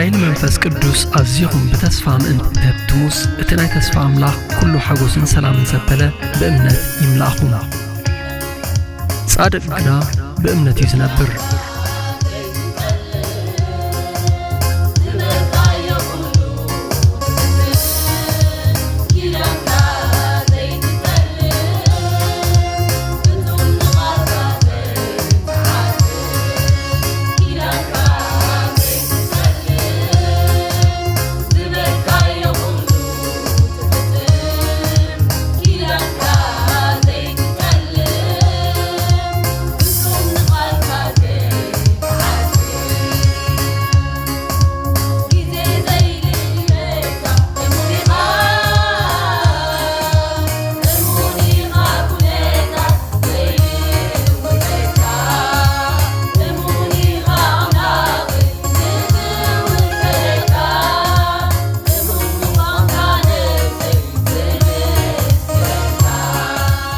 ኃይሊ መንፈስ ቅዱስ ኣዚኹም ብተስፋ ምእንቲ ትህብትሙስ፣ እቲ ናይ ተስፋ ኣምላኽ ኩሉ ሓጎስን ሰላምን ዘበለ ብእምነት ይምላእኹም። ጻድቕ ግና ብእምነት እዩ ዝነብር።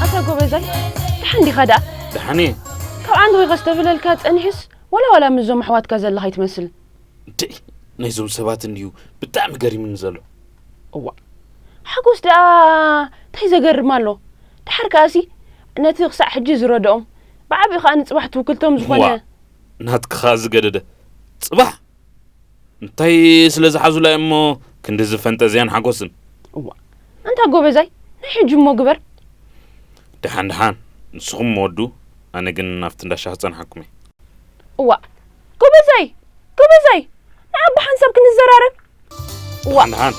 ኣታ ጎበዛይ፣ ደሓን ዲኻ ደኣ? ደሓን እየ። ካብ ዓንዲ ኺኸ ዝተብለልካ ጸኒሑስ፣ ዋላ ዋላ ምስዞም ኣሕዋትካ ዘለኻ ኣይትመስልን። እንተይ፣ ናይዞም ሰባት እንድዩ ብጣዕሚ ገሪሙኒ ዘሎ። እዋ፣ ሓጎስ ደኣ እንታይ ዘገርም ኣሎ? ደሓር ከኣሲ፣ ነቲ ክሳዕ ሕጂ ዝረድኦም፣ ብዓቢኡ ከኣ ንጽባሕ ትውክልቶም ዝኾነ እዋ፣ ናትኪ ኸኣ ዝገደደ። ጽባሕ? እንታይ ስለ ዝሓዙላ እሞ ክንድዚ ፈንጠዝያን ሓጎስን? እዋ፣ ኣንታ ጎበዛይ፣ ናይ ሕጂ እሞ ግበር። ደሓን ደሓን፣ ንስኹም ወዱ፣ ኣነ ግን ናብቲ እንዳ ሻሂ ክጸንሓኩም እየ። እዋ፣ ጎበዛይ፣ ጎበዛይ፣ ንዓ ብሓንሳብ ክንዘራረብ። እዋ። ደሓን ደሓን።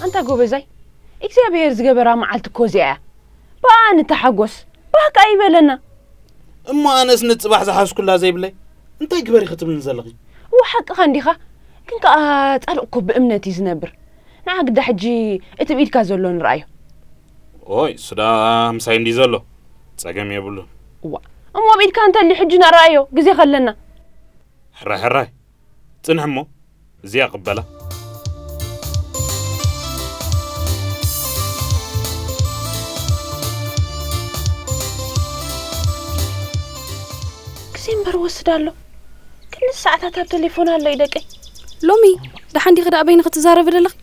ኣንታ ጎበዛይ፣ እግዚኣብሔር ዝገበራ መዓልቲ እኮ እዚኣ እያ። ብኣ ንተሓጎስ፣ ብኣ ከኣ ይበለና። እሞ ኣነስ ንጽባሕ ዝሓዝኩላ ዘይብለይ፣ እንታይ ግበሪ ክትብልኒ ዘለኺ? እወ ሓቅኻ እንዲኻ፣ ግን ከኣ ጻድቕ እኮ ብእምነት እዩ ዝነብር። ንዓ ግዳ ሕጂ እቲ ብኢድካ ዘሎ ንርኣዮ። ኦይ፣ እሱ ደኣ ምሳይ እንድዩ ዘሎ፣ ጸገም የብሉን። እዋ፣ እሞ ብኢድካ እንተልዩ ሕጂ ንርኣዮ፣ ግዜ ከለና። ሕራይ ሕራይ፣ ጽንሕ እሞ፣ እዚኣ ቅበላ። ግዜ እምበር ወስድ ኣሎ። ክንዲ ሰዓታት ኣብ ቴሌፎን ኣሎ እዩ ደቀይ። ሎሚ ደሓን ዲኺ ደኣ በይንኺ ትዛረቢ ዘለኺ?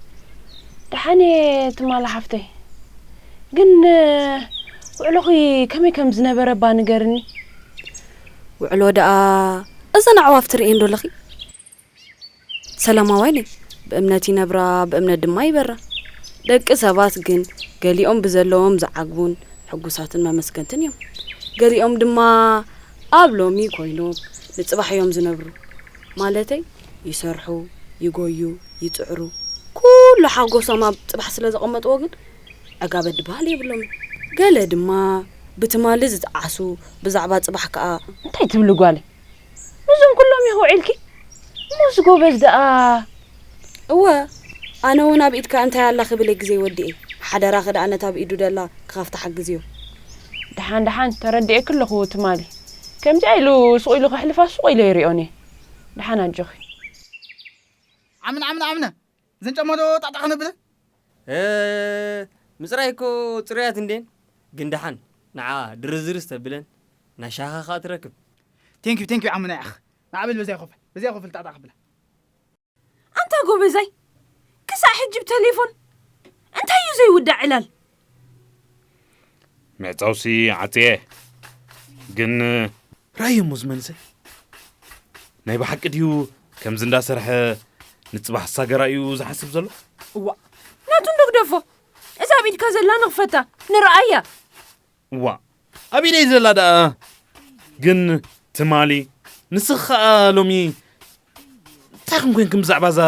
ደሓን እየ ትማል ሓፍተይ። ግን፣ ውዕሎኺ ከመይ ከም ዝነበረ እባ ንገርኒ። ውዕሎ ደኣ እዘን ኣዕዋፍ ትርእየን ዶ ኣለኺ? ሰላማውያን እየን። ብእምነት ይነብራ፣ ብእምነት ድማ ይበራ። ደቂ ሰባት ግን ገሊኦም ብዘለዎም ዝዓግቡን ሕጉሳትን መመስገንትን እዮም። ገሊኦም ድማ ኣብ ሎሚ ኮይኖም ንጽባሕ እዮም ዝነብሩ። ማለተይ ይሰርሑ፣ ይጎዩ፣ ይጽዕሩ። ኩሉ ሓጎሶም ኣብ ጽባሕ ስለ ዘቐመጥዎ ግን ዕጋበት ዝበሃል የብሎምን። ገለ ድማ ብትማሊ ዝጠዓሱ፣ ብዛዕባ ጽባሕ ከኣ እንታይ ትብሊ ጓለይ? ምስዞም ኩሎም ኢኺ ውዒልኪ? እሞ እዚ ጎበዝ ደኣ? እወ፣ ኣነ እውን ኣብ ኢድካ እንታይ ኣላ ክብል ግዜ ወዲኤ። ሓደራኺ ደኣ ነታ ኣብ ኢዱ ደላ ክኸፍታ ሓግዝዮ። ደሓን ደሓን ተረዲኤኪ ኣለኹ ትማሊ። ከምዚኣ ኢሉ ሱቕ ኢሉ ከሕልፋ ሱቕ ኢለ ይሪኦን እየ። ደሓን ኣጆኺ። ዓምነ ዓምነ ዓምነ። እዘን ጫማ ዶ ጣዕጣዕ ክነብለን? እ፣ ምጽራይ እኮ ጽሩያት እንዴን፣ ግን ደሓን ንዓ ድርዝርዝ ተብለን፣ ናይ ሻኻ ኸኣ ትረክብ። ቴንኪዩ፣ ቴንኪዩ ዓምና ያኽ። ንዓ በል በዚኣ ኮፈል፣ በዚኣ ኮፈል ጣዕጣዕ ክብላ። ኣንታ ጎበዛይ፣ ክሳዕ ሕጂ ብቴሌፎን እንታይ እዩ ዘይውዳእ ዕላል? ምዕጻውሲ ዓጽየ፣ ግን ራእየ እሞ ዝመንሰ ናይ ብሓቂ ድዩ ከምዚ እንዳሰርሐ ንጽባሕ ሳገራ እዩ ዝሓስብ ዘሎ? እዋ፣ ናቱ እንዶ ግደፎ። እዛ ኣብ ኢድካ ዘላ ንኽፈታ፣ ንርኣያ። እዋ፣ ኣብ ኢደይ ዘላ ደኣ። ግን ትማሊ፣ ንስኺ ኸኣ ሎሚ እንታይ ከም ኮንኩም ብዛዕባ እዛ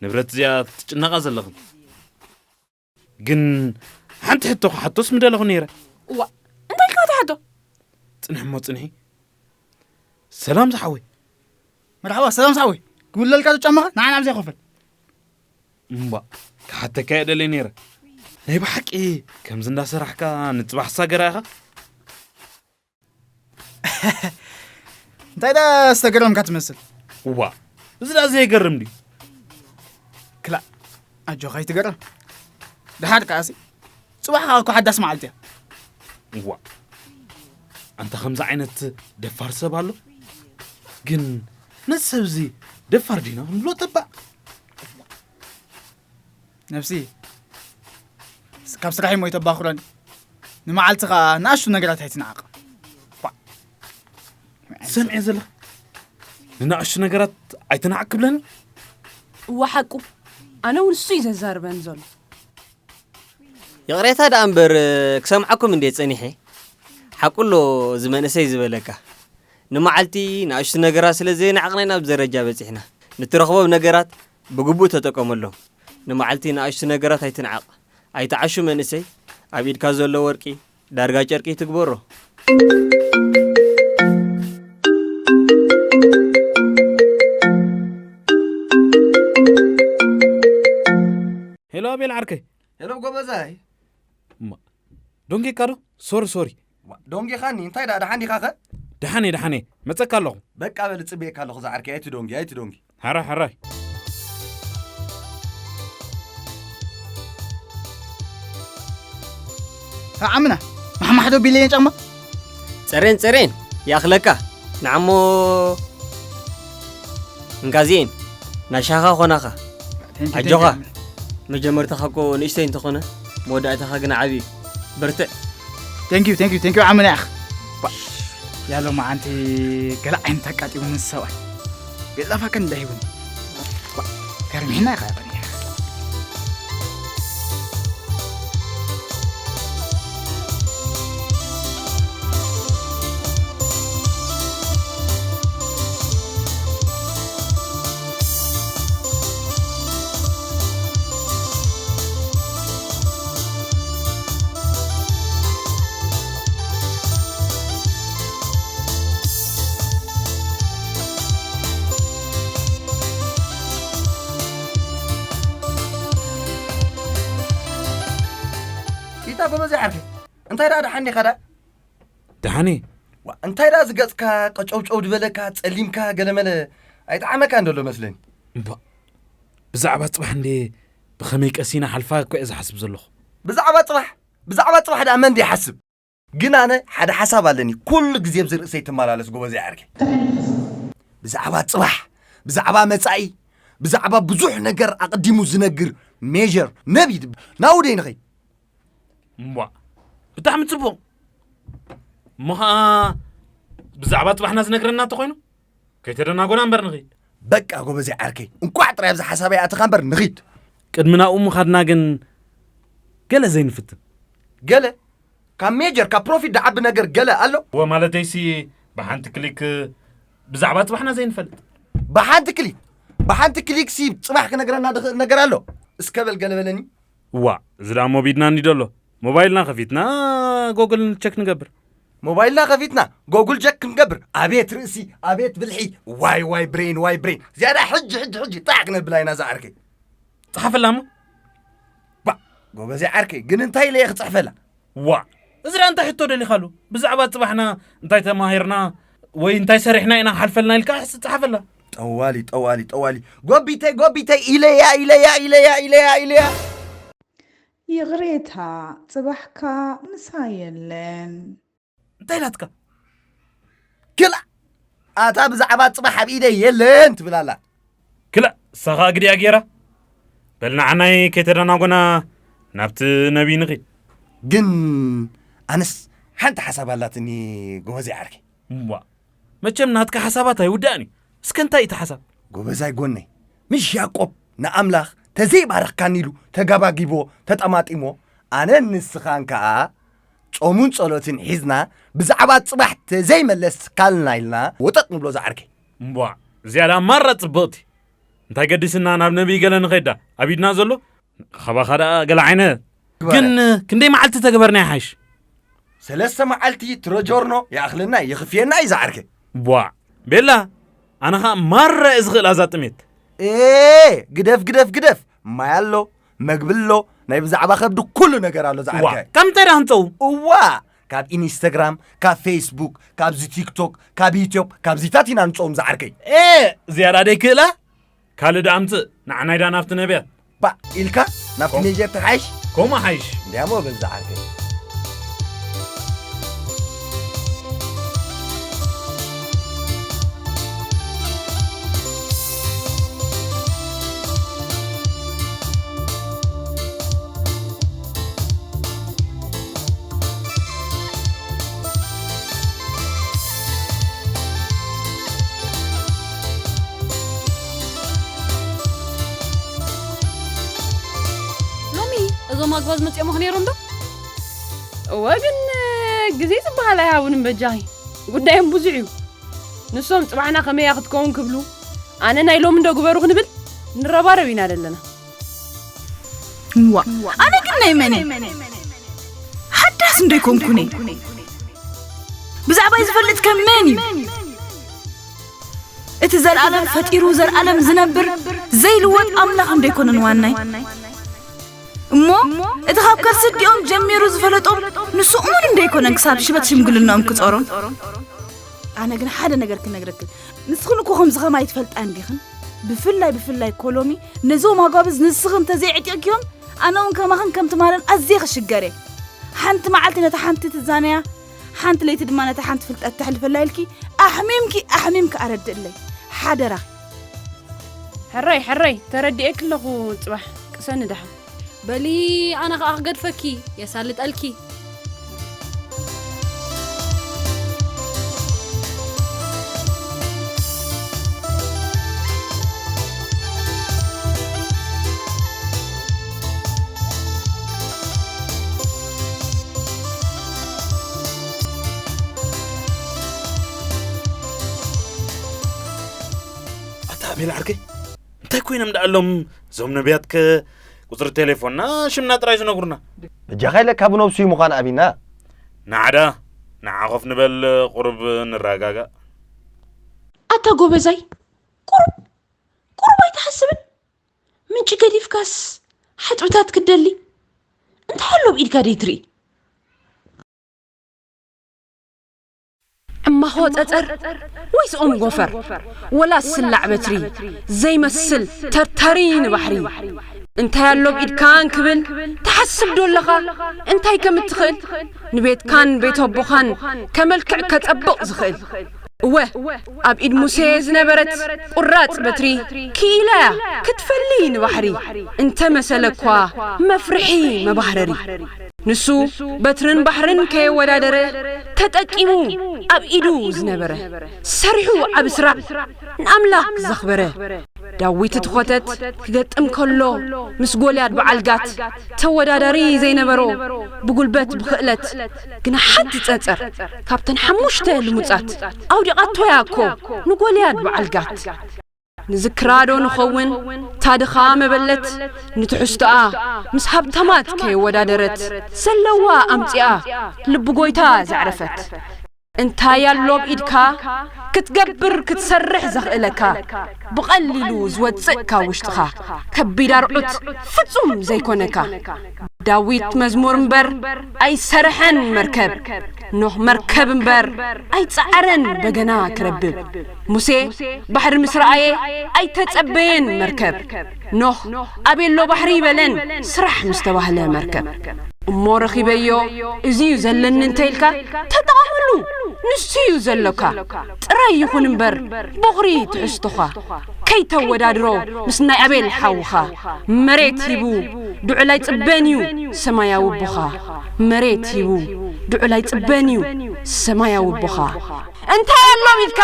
ንብረት እዚኣ ትጭነቓ ዘለኽን? ግን ሓንቲ ሕቶ ክሓቶስ ምደለኹ ነይረ። እዋ፣ እንታይ ኢልካ ትሓቶ? ጽንሒ እሞ ጽንሒ። ሰላም ዝሓወይ። መርሓባ፣ ሰላም ዝሓወይ። ክውለልካ ዶ ጫማኻ? ንዓና ኣብዚኣ ኮፈል። እምባ፣ ክሓተካ እየ ደልየ ነይረ። ናይ ብሓቂ ከምዚ እንዳሰራሕካ ንጽባሕ ሳገራ ኢኻ? እንታይ ደኣ ዝተገረምካ ትመስል? እዋ፣ እዚ ደኣ ዘይገርም ድዩ? ክላእ ኣጆኻ ኣይትገረም። ደሓር ከኣሲ ጽባሕ ከኣ እኮ ሓዳስ መዓልቲ እያ። እዋ፣ ኣንታ ከምዚ ዓይነት ደፋር ሰብ ኣሎ። ግን ነዚ ሰብ እዚ ደፋር ዲና ክንብሎ ተባዕ። ነብሲ ካብ ስራሕ እሞ ይተባኽሮን ንመዓልቲ ኸኣ ንኣሽቱ ነገራት ኣይትንዓቕ። ሰምዐ ዘለኻ ንናእሽቱ ነገራት ኣይትንዓቅ ክብለኒ። እዋ ሓቁ፣ ኣነ እውን እሱ እዩ ዘዛርበን ዘሎ። ይቕሬታ ደኣ እምበር ክሰምዓኩም እንዴ ጸኒሐ። ሓቁ ኣሎ እዚ መንእሰይ ዝበለካ። ንመዓልቲ ንኣሽቱ ነገራት ስለ ዘይንዓቕና ኢና ኣብዚ ደረጃ በጺሕና። ንትረኽቦም ነገራት ብግቡእ ተጠቀመሎም። ንመዓልቲ ንኣሽቱ ነገራት ኣይትንዓቕ። ኣይትዓሹ መንእሰይ፣ ኣብ ኢድካ ዘሎ ወርቂ ዳርጋ ጨርቂ ትግበሮ። ሄሎ ኣቤል ዓርከይ። ሄሎ ጎበዛይ። ዶንጌካ ዶ? ሶሪ ሶሪ። ዶንጌኻኒ እንታይ ደኣ ደሓን ዲኻኸ? ደሓነ ደሓነ መጸካ ኣለኹ። በቃ በል ጽቤካ ኣለኹ ዝዓርከይ ኣይትዶንጊ ኣይትዶንጊ። ሕራይ ሕራይ። ዓምና ማሕማሕዶ ቢለየ ጫማ ጽሬን ጽሬን ይኣኽለካ ንዓሞ እንካዚኤን ናሻኻ ኾናኻ ኣጆኻ መጀመርታኻ እኮ ንእሽተይ እንተኾነ መወዳእታኻ ግን ዓብዩ በርትዕ Thank you, thank you, thank you. ዓምና ያኽ ያሎ መዓንቲ ገለ ዓይነት ኣቃጢሙ ምስ ሰብኣይ ቤላ ፋከን እንዳሂቡኒ ገርሚሕና ኢኻ ይቐኒ ኢታ ጎበዝ ዓርከይ እንታይ ደኣ ደሓን ዲኻ ደኣ ደሓነ ዋ እንታይ ደኣ ዝገጽካ ቀጨውጨው ዝበለካ ጸሊምካ ገለመለ ኣይጠዓመካ እንደሎ መስለኒ እባ ብዛዕባ ጽባሕ እንዴ ብኸመይ ቀሲና ሓልፋ እኮ እየ ዝሓስብ ዘለኹ ብዛዕባ ጽባሕ ብዛዕባ ጽባሕ ደኣ መን ይሓስብ ግን ኣነ ሓደ ሓሳብ ኣለኒ ኩሉ ግዜ ብዚ ርእሰይ ትመላለስ ጎበዝ ዓርከይ ብዛዕባ ጽባሕ ብዛዕባ መጻኢ ብዛዕባ ብዙሕ ነገር ኣቐዲሙ ዝነግር ሜር ነቢድ ናውደይ ንኸይ እምቧ ብጣዕሚ ጽቡቕ እሞ ኸኣ ብዛዕባ ጽባሕና ዝነግረና እንተኾይኑ ከይተደናጎና እምበር ንኺድ በቃ ጎበዘይ ዓርከይ እንቋዕ ጥራይ ኣብዚ ሓሳበይ ኣተኻ እምበር ንኺድ ቅድሚ ናብኡ ምኻድና ግን ገለ ዘይንፍትን ገለ ካብ ሜጀር ካብ ፕሮፊት ድዓቢ ነገር ገለ ኣሎ እወ ማለተይሲ ብሓንቲ ክሊክ ብዛዕባ ጽባሕና ዘይንፈልጥ ብሓንቲ ክሊክ ብሓንቲ ክሊክ ሲ ጽባሕ ክነግረና ድኽእል ነገር ኣሎ እስከ በል ገለ በለኒ እዋ እዚ ደኣ ሞቢድና እንዲዶ ኣሎ ሞባይልና ከፊትና ጎግል ቸክ ንገብር ሞባይልና ከፊትና ጎግል ቸክ ክንገብር ኣቤት ርእሲ ኣቤት ብልሒ ዋይ ዋይ ብሬን ዋይ ብሬን ዝያዳ ሕጂ ሕጂ ሕጂ ጣዕ ክነብላ ኢና ዝዓርከይ ጸሓፈላ እሞ ባ ጎበዜ ዓርከይ ግን እንታይ ኢለ እየ ክጽሕፈላ ዋ እዚ ደኣ እንታይ ሕቶ ደሊኻሉ ብዛዕባ ጽባሕና እንታይ ተማሂርና ወይ እንታይ ሰሪሕና ኢና ሓልፈልና ኢልካ ሕስ ጸሓፈላ ጠዋሊ ጠዋሊ ጠዋሊ ጎቢተይ ጎቢተይ ኢለያ ኢለያ ኢለያ ኢለያ ኢለያ ይቕሬታ ጽባሕካ ምሳ የለን እንታይ ኢላትካ ክላ ኣታ ብዛዕባ ጽባሕ ኣብ ኢደይ የለን ትብል ኣላ ክላ እሳ ኸኣ ግዲኣ ገይራ በል ንዓናይ ከይተደናጎና ናብቲ ነቢይ ንኺድ ግን ኣነስ ሓንቲ ሓሳብ ኣላትኒ ጎበዘይ ዓርከይ እምቧ መቸም ናትካ ሓሳባት ኣይውዳእን እዩ እስከ እንታይ እቲ ሓሳብ ጎበዛይ ጎነይ ምሽ ያቆብ ንኣምላኽ ተዘይባረኽካኒ ኢሉ ተጋባጊቦ ተጠማጢሞ ኣነን ንስኻን ከኣ ጾሙን ጸሎትን ሒዝና ብዛዕባ ጽባሕ ተዘይመለስካልና ኢልና ወጠጥ ንብሎ ዝዓርከይ እምቧ እዚኣ ደኣ ማራ ጽብቕቲ እንታይ ገዲስና ናብ ነቢይ ገለ ንኸይዳ ኣብ ኢድና ዘሎ ኻባኻ ደኣ ገለ ዓይነ ግን ክንደይ መዓልቲ ተግበርና ይሓይሽ ሰለስተ መዓልቲ ትረጆርኖ ይኣኽለና ይኽፍየና እዩ ዝዓርከይ ቧዕ ቤላ ኣነ ኸኣ ማራ እየ ዝኽእል ኣዛ ጥሜት ግደፍ ግደፍ ግደፍ ማይ ኣሎ መግቢ ኣሎ ናይ ብዛዕባ ከብዲ ኩሉ ነገር ኣሎ ዝዓርከይ ካብ ምንታይ ደኣ ክንፀው እዋ ካብ ኢንስታግራም፣ ካብ ፌስቡክ፣ ካብዚ ቲክቶክ፣ ካብ ዩትዩብ፣ ካብዚታት ኢና ንፀኦም ዝዓርከይ። ኤ፣ ዝያዳ ደይክእላ? ካልእ ደኣ ኣምጽእ፣ ንዓናይ ደኣ ናብቲ ነብያት። ባእ ኢልካ ናብቲ ኮም- ነብያት ተሓይሽ? ከምኡ ሓይሽ። እንዲያሞ በዛ ዓርከይ። ሎሚ እዞም ኣግባዝ መጺኦምኽ ነይሮም ዶ? እወ፣ ግን ግዜ ዝበሃል ኣይሃቡን እምበጃኺ። ጉዳዮም ብዙሕ እዩ። ንሶም ጽባሕና ከመይ እያ ክትከውን ክብሉ፣ ኣነ ናይ ሎሚ እንዶ ግበሩ ክንብል ንረባረብ ኢና ዘለና። ዋ ኣነ ግን ናይ መን እየ? ሓዳስ እንዶ ኣይኮንኩን እየ። ብዛዕባይ ዝፈልጥ ከ መን እዩ? እቲ ዘልኣለም ፈጢሩ ዘልኣለም ዝነብር ዘይልወጥ ኣምላኽ እንዶ ኣይኮነን ዋናይ? እሞ እቲ ካብ ከርሲ ኣዲኦም ጀሚሩ ዝፈለጦም ንሱ እሙን እንዶ ኣይኮነን ክሳብ ሽበት ሽምግልናኦም ክጸሮም? ኣነ ግን ሓደ ነገር ክነግረክን፣ ንስኽን እኮ ከምዚ ከማይ ትፈልጣ እንዲኽን? ብፍላይ ብፍላይ ኮሎሚ ነዞም ኣጓብዝ ንስኽን እንተዘይዕጢቕክዮም ኣነ እውን ከማኽን ከም ትማልን ኣዝየ ክሽገር እየ። ሓንቲ መዓልቲ ነታ ሓንቲ ትዛነያ፣ ሓንቲ ለይቲ ድማ ነታ ሓንቲ ፍልጠት ተሕልፈላ ኢልኪ ኣሕሚምኪ ኣሕሚምኪ ኣረድእለይ ሓደራኺ። ሕራይ ሕራይ ተረዲኤኪ ኣለኹ ጽባሕ ቅሰኒ ደሓን። በሊ ኣነ ኸኣ ክገድፈኪ የሳልጠልኪ። ኣታ ኣቤል ዓርከይ እንታይ ኮይኖም ደኣ ኣሎም እዞም ነቢያትከ ቁፅሪ ቴሌፎንና ሽምና ጥራይ ዝነግሩና። በጃኻ ኢለካ ብነብሱ እዩ ምዃን ኣቢና። ንዓዳ ንዓ ኮፍ ንበል ቁሩብ ንረጋጋእ። ኣታ ጎበዛይ ቁሩብ ቁሩብ ኣይትሓስብን? ምንጪ ገዲፍካስ ሓጥብታት ክትደሊ እንታይ ኣሎ ኣብ ኢድካ ደይትርኢ? ዕማኾ ጸጸር ወይስ ኦም ጎፈር ወላስ ስላዕ በትሪ ዘይመስል ተርታሪ ንባሕሪ እንታይ ኣሎ ብኢድካ እንክብል ትሓስብ ዶ ኣለኻ እንታይ ከም እትኽእል ንቤትካን ቤት ኣቦኻን ከመልክዕ ከጸብቕ ዝኽእል እወ ኣብ ኢድ ሙሴ ዝነበረት ቁራጽ በትሪ ክኢላ እያ ክትፈሊ ንባሕሪ እንተ መሰለ እኳ መፍርሒ መባህረሪ ንሱ በትርን ባሕርን ከየወዳደረ ተጠቂሙ ኣብ ኢዱ ዝነበረ ሰሪሑ ዓቢ ስራሕ ንኣምላኽ ዘኽበረ ዳዊት እቲ ኾተት ክገጥም ከሎ ምስ ጎልያድ በዓል ጋት ተወዳዳሪ ዘይነበሮ ብጉልበት ብኽእለት ግና ሓንቲ ጸጸር ካብተን ሓሙሽተ ልሙጻት ኣውዲቓቶ እያ እኮ ንጎልያድ በዓል ጋት ንዝክራ ዶ ንኸውን ታድኻ መበለት ንትሕዝቶኣ ምስ ሃብታማት ከየወዳደረት ዘለዋ ኣምጺኣ ልቢ ጎይታ ዘዕረፈት እንታይ ኣሎ ኣብ ኢድካ ክትገብር ክትሰርሕ ዘኽእለካ ብቐሊሉ ዝወጽእ ካብ ውሽጥኻ ከቢድ ኣርዑት ፍጹም ዘይኮነካ ዳዊት መዝሙር እምበር ኣይሰርሐን መርከብ ኖህ መርከብ እምበር ኣይጸዓረን በገና ክረብብ ሙሴ ባሕሪ ምስ ረኣየ ኣይተጸበየን መርከብ ኖህ ኣቤሎ ባሕሪ ይበለን ስራሕ ምስ ተባህለ መርከብ እሞ ረኺበዮ እዚ እዩ ዘለኒ እንተ ኢልካ ተጠቐመሉ ንሱ እዩ ዘሎካ ጥራይ ይኹን እምበር ቦኽሪ ትሕዝቶኻ ከይተወዳድሮ ምስ ናይ ኣቤል ሓውኻ መሬት ሂቡ ድዑል ኣይጽበን እዩ ሰማያዊ ኣቦኻ መሬት ሂቡ ድዑል ኣይጽበን እዩ ሰማያዊ ኣቦኻ እንታይ ኣሎ ኢልካ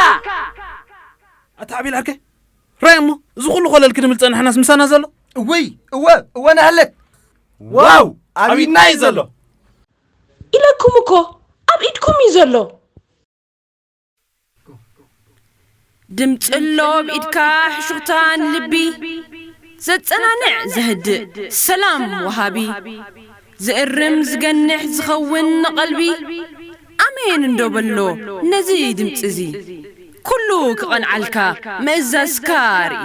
ኣታ ኣቤል ዓርከይ ራይ እሞ እዚ ኩሉ ኮለል ክንብል ጸንሕናስ ምሳና ዘሎ እወይ እወ እወ ናህለክ ዋው ኣብ ኢድና እዩ ዘሎ ኢለኩም እኮ ኣብ ኢድኩም እዩ ዘሎ ድምፂ ኣሎ ኣብ ኢድካ ሕሹኽታ ንልቢ ዘፀናንዕ ዘህድእ ሰላም ወሃቢ ዝእርም ዝገንሕ ዝኸውን ንቐልቢ ኣሜን እንዶ በሎ ነዚ ድምፂ እዚ ኩሉ ክቐንዓልካ ምእዛዝካ ርኢ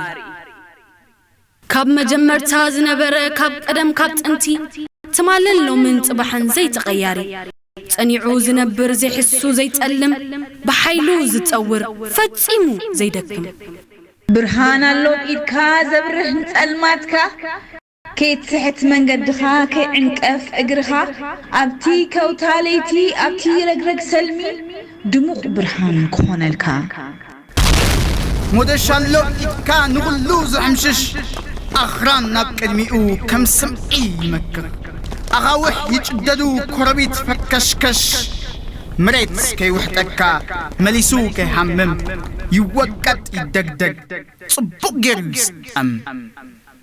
ካብ መጀመርታ ዝነበረ ካብ ቀደም ካብ ጥንቲ ትማልን ሎምን ጽባሕን ዘይተቐያሪ ጸኒዑ ዝነብር ዘይሕሱ ዘይጸልም፣ ብሓይሉ ዝጸውር ፈጺሙ ዘይደክም። ብርሃን ኣሎ ብኢድካ ዘብርህ ንጸልማትካ፣ ከይትስሕት መንገድኻ ከይዕንቀፍ እግርኻ፣ ኣብቲ ከውታ ለይቲ ኣብቲ ረግረግ ሰልሚ ድሙቕ ብርሃን ክኾነልካ። ሞደሻ ኣሎ ኢድካ ንኹሉ ዘሕምሽሽ፣ ኣኽራን ናብ ቅድሚኡ ከም ስምዒ ይመክኽ። ኣኻውሕ ይጭደዱ ኮረቢት ፈከሽከሽ፣ መሬት ከይውሕጠካ መሊሱ ከይሃምም ይወቀጥ ይደግደግ፣ ጽቡቕ ገይሩ ይስጠም።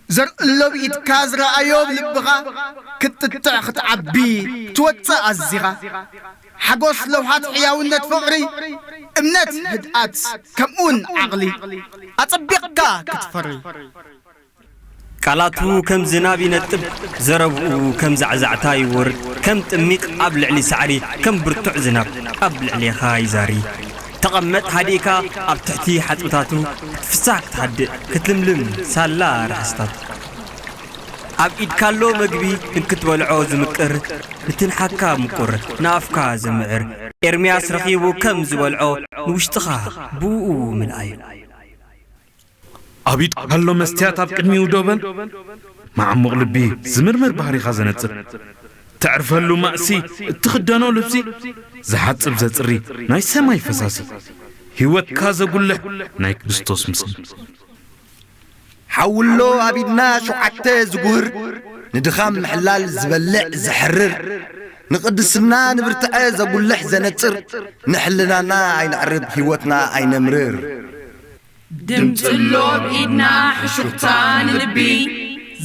ዘርኢ ሎብ ኢድካ ዝረኣዮ ብልብኻ ክትጥጥዕ ክትዓቢ ክትወጽእ ኣዚኻ። ሓጎስ ለውሃት ሕያውነት ፍቕሪ እምነት ህድኣት ከምኡውን ዓቕሊ ኣጸቢቕካ ክትፈሪ። ቃላቱ ከም ዝናብ ይነጥብ፣ ዘረብኡ ከም ዛዕዛዕታ ይወርድ፣ ከም ጥሚቕ ኣብ ልዕሊ ሳዕሪ፣ ከም ብርቱዕ ዝናብ ኣብ ልዕሌኻ ይዛሪ። ተቐመጥ ሃዲእካ ኣብ ትሕቲ ሓጽብታቱ፣ ክትፍሳህ ክትሃድእ ክትልምልም ሳላ ርሕስታቱ። ኣብ ኢድካ ኣሎ መግቢ ንክትበልዖ ዝምቅር፣ ንትንሓካ ምቁር ንኣፍካ ዘምዕር፣ ኤርምያስ ረኺቡ ከም ዝበልዖ ንውሽጥኻ ብኡ ምልኣዩ። ኣብ ኢድካ ኣሎ መስትያት ኣብ ቅድሚኡ ደው በል። መዓሙቕ ልቢ ዝምርምር ባህሪኻ ዘነጽር፣ ተዕርፈሉ ማእሲ እትኽደኖ ልብሲ ዝሓጽብ ዘጽሪ ናይ ሰማይ ፈሳሲ፣ ህይወትካ ዘጉልሕ ናይ ክርስቶስ ምስሊ። ሓውሎ ኣብ ኢድና ሸውዓተ ዝጉህር፣ ንድኻም ምሕላል ዝበልዕ ዘሕርር፣ ንቕድስና ንብርትዐ ዘጉልሕ ዘነጽር፣ ንሕልናና ኣይነዕርብ ህይወትና ኣይነምርር። ድምጺ ኣሎ ኣብ ኢድና ሕሹኽታ ንልቢ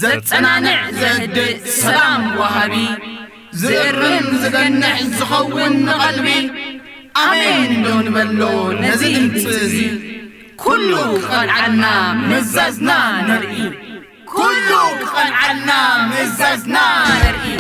ዘጸናንዕ ዘህድእ ሰላም ወሃቢ፣ ዝእርም ዝገንሕ ዝኸውን ንቐልቢ። ኣሜን ዶ ንበሎ ነዚ ድምጺ እዚ፣ ኩሉ ክቐንዓልና ምእዛዝና ነርኢ። ኩሉ ክቐንዓልና ምእዛዝና ነርኢ።